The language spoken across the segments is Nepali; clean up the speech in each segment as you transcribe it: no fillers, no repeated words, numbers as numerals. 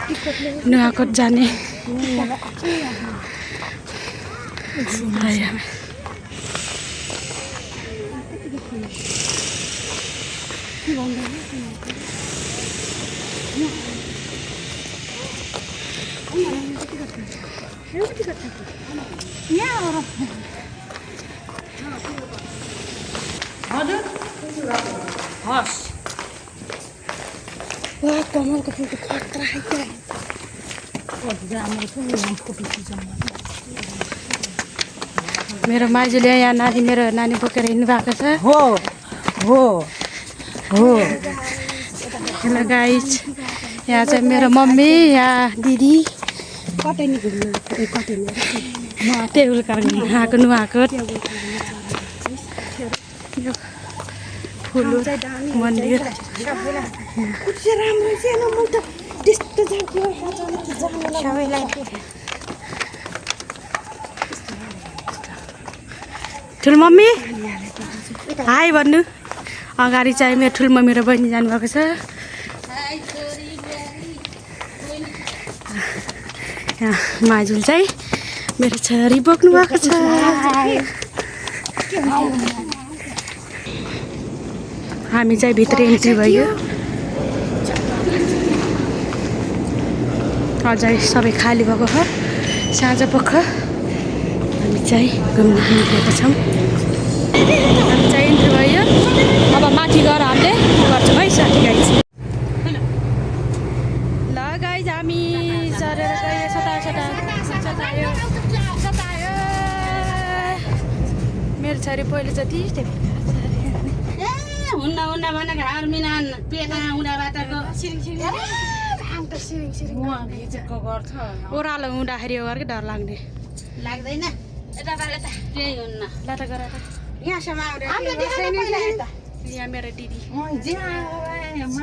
नुवाकोट जाने Wah, कमलको फुल त खतरा है क्या मेरो माइजूले यहाँ नानी मेरो नानी बोकेर हिँड्नु भएको छ हो हो हो हेलो गाइस यहाँ चाहिँ मेरो मम्मी यहाँ दिदी टेबल कार्ड आएको नुहाएको फुल मन्दिर ठुलो मम्मी हाई भन्नु अगाडि चाहिँ मेरो ठुलो मम्मी र बहिनी जानुभएको छ यहाँ माजुल चाहिँ मेरो छोरी बोक्नु भएको छ हामी चाहिँ भित्र इन्ट्री भयो अझै सबै खाली भएको हो साँझ पख हामी चाहिँ घुम्न निस्केका छौँ हामी चाहिँ इन्ट्री भयो अब माथि गएर हामीले गर्छौँ है साथी गाइज ल गाइज हामी चढेर गयो सतायो मेरो छोरी पहिले जति हुन्न हुन्न भनेको आर्मिना पेटा हुँदाबाटको ओह्रालो हुँदाखेरि अर्कै डर लाग्ने लाग्दैन यताबाट त केही हुन्न लाटा गर यहाँसम्म यहाँ मेरो दिदी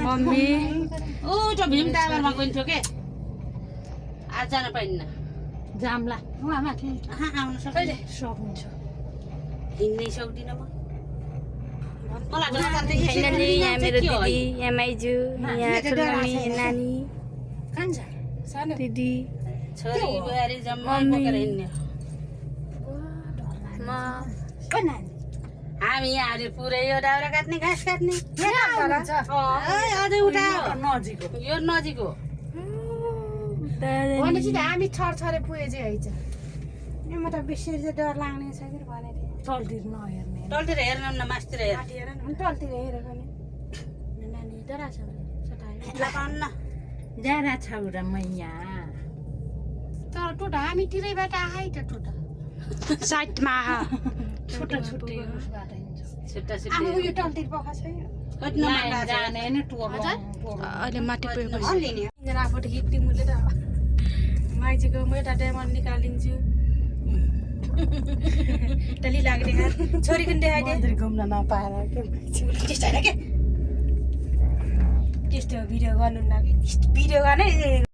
मम्मी ऊ त्यो भीम टावरमा गइन्थ्यो के आज जान पाइन्न जाम्ला आउन सक्नुहुन्छ हिँड्नै सक्दिनँ म फाइनली यहाँ मेरो दिदी यहाँ माइजू यहाँ ठुलो मम्मी नानी दिदी छोरी बुहारी जम्मा बोकेर हिँड्ने हामी यहाँहरू पुरै यो दाउरा काट्ने घाँस काट्ने अझै उठा यो नजिक हो हामी छरछरे पुगे चाहिँ है म त बेसी चाहिँ डर लाग्ने छ कि भनेर तलतिर नहेर्ने तलतिर हेर्न न मासतिर हेर तलतिर हेरेको नि नानी डरा छ लगाउन्न जारा छ र मैया तर टोटा हामीतिरैबाट आए त टोटा साइडमा छुट्टा छुट्टै छुट्टा अब छुट्टै यो टलतिर पखा छैन कति नम्बर जाने नि टोलो अहिले माथि पुगेको लिने फोटो खिच्ने मैले त माइजीको म एउटा डायमन्ड निकालिदिन्छु टली लाग्ने छोरी पनि देखाइदिए घुम्न नपाएर के त्यस्तो होइन के त्यस्तो भिडियो गर्नु भिडियो गर्ने